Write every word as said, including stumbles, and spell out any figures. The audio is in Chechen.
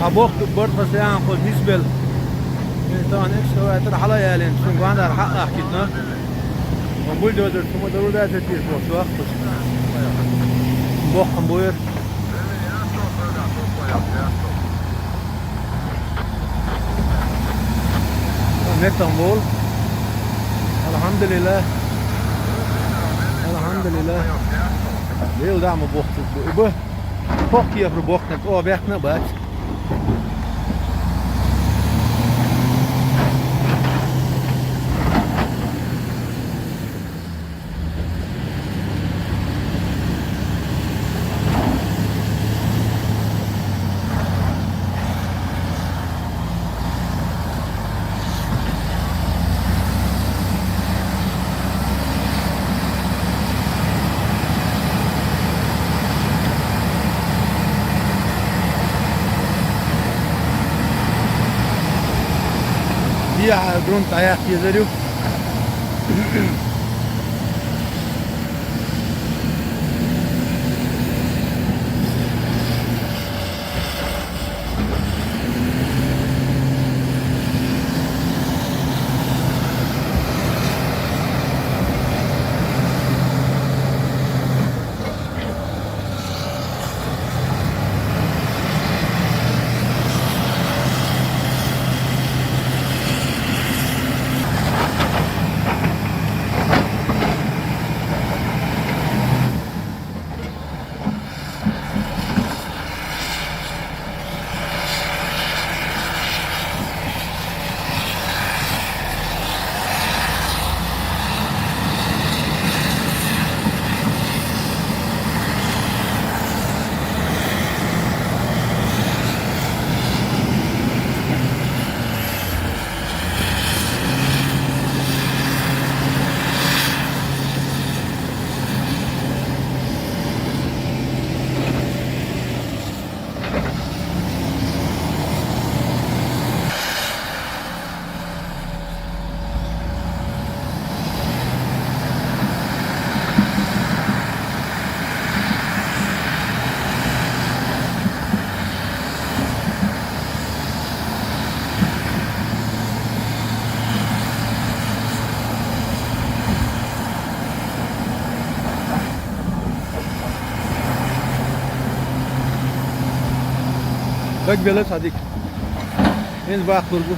А бохтур барт хьо саьнхо мисбел. Ин тан экскаватор хьала ялен, цун гвандар хьа ахкитна. Он бульдозер цума дару дацар тир бохту ахкус. Бохкам буйр. Метам бол. Алхьамдулилла. Алхьамдулилла. Дел дама бохту. Иба. Хоккиев рубохнак, о, бехна бац. Дия грунт аяк езерю. Как белый садик. Эн бахлургу.